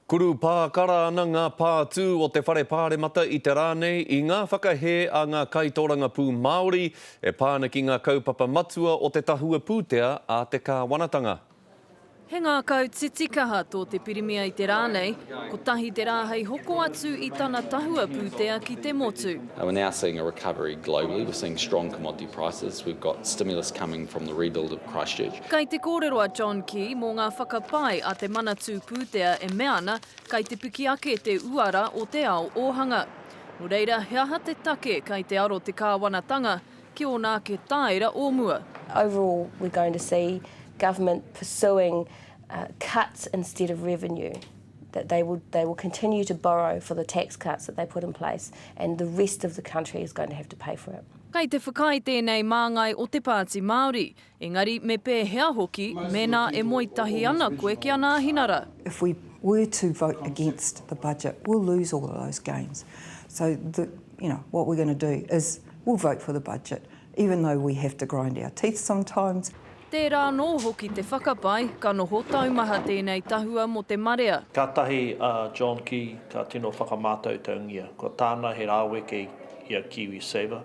Kurupākara ana ngā pātū o te Whare Pāremata i te rā nei i ngā whakahē a ngā kaitōrangapū Māori e pā ana ki ngā kaupapa matua o te tahua pūtea a te kāwanatanga. He ngākau titikaha tō te Pirimia i te rā nei, kotahi te rā hei hoko atu i tana tahua pūtea ki te motu. We're now seeing a recovery globally, we're seeing strong commodity prices, we've got stimulus coming from the rebuild of Christchurch. Kei te kōrero a John Key mō ngā whakapae a te Manatū Pūtea e mea ana kei te piki ake te uara o te ao ōhanga. Nō reira, he aha te take kei te aro te kāwanatanga ki ōna ake tāera o mua? Overall we're going to see government pursuing cuts instead of revenue, that they will, they will continue to borrow for the tax cuts that they put in place and the rest of the country is going to have to pay for it. Kei te whakaae tēnei māngai o te Pāti Māori, engari me pēhea hoki mēnā e moe tahi ana koe ki a Nāhinara? If we were to vote against the budget, we'll lose all of those gains. So the, you know, what we're going to do is We'll vote for the budget, even though we have to grind our teeth sometimes. Tērā anō hoki te whakapae, ka noho taumaha tēnei tahua mō te marea. Kātahi a John Key ka tino whakamātautaungia. Ko tāna he rāweke i a KiwiSaver.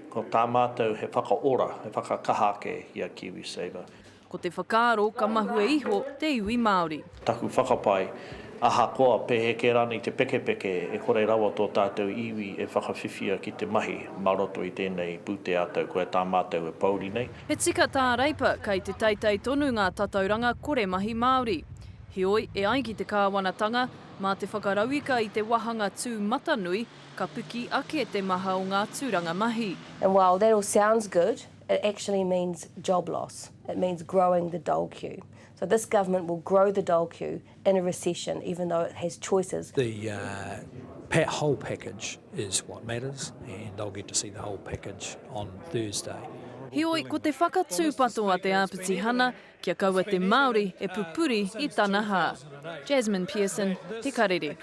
Ko tā mātou he whakaora, he whakakaha ake i a KiwiSaver. Ko te whakaaro ka mahue iho te iwi Māori. Taku whakapae, ahakoa pēheke rānei te pekepeke, e kore rawa tō tātou iwi e whakawhiwhia ki te mahi mā roto i tēnei pūtea tau koe tā mātou e pōuri nei. He tika tā Reipa, kei te teitei tonu ngā tatauranga kore mahi Māori. Heoi, e ai ki te kāwanatanga, mā te whakarauika i te wahanga tūmatanui, ka piki ake te maha o ngā tūranga mahi. And while that all sounds good, It actually means job loss. It means growing the dole queue. So this government will grow the dole queue in a recession, even though it has choices. The uh, whole package is what matters, and they'll get to see the whole package on Thursday. Heoi, ko te whakatūpato a te āpitihana kia kaua te Māori e pupuri i tana hā. Jasmine Pearson, Te Karere.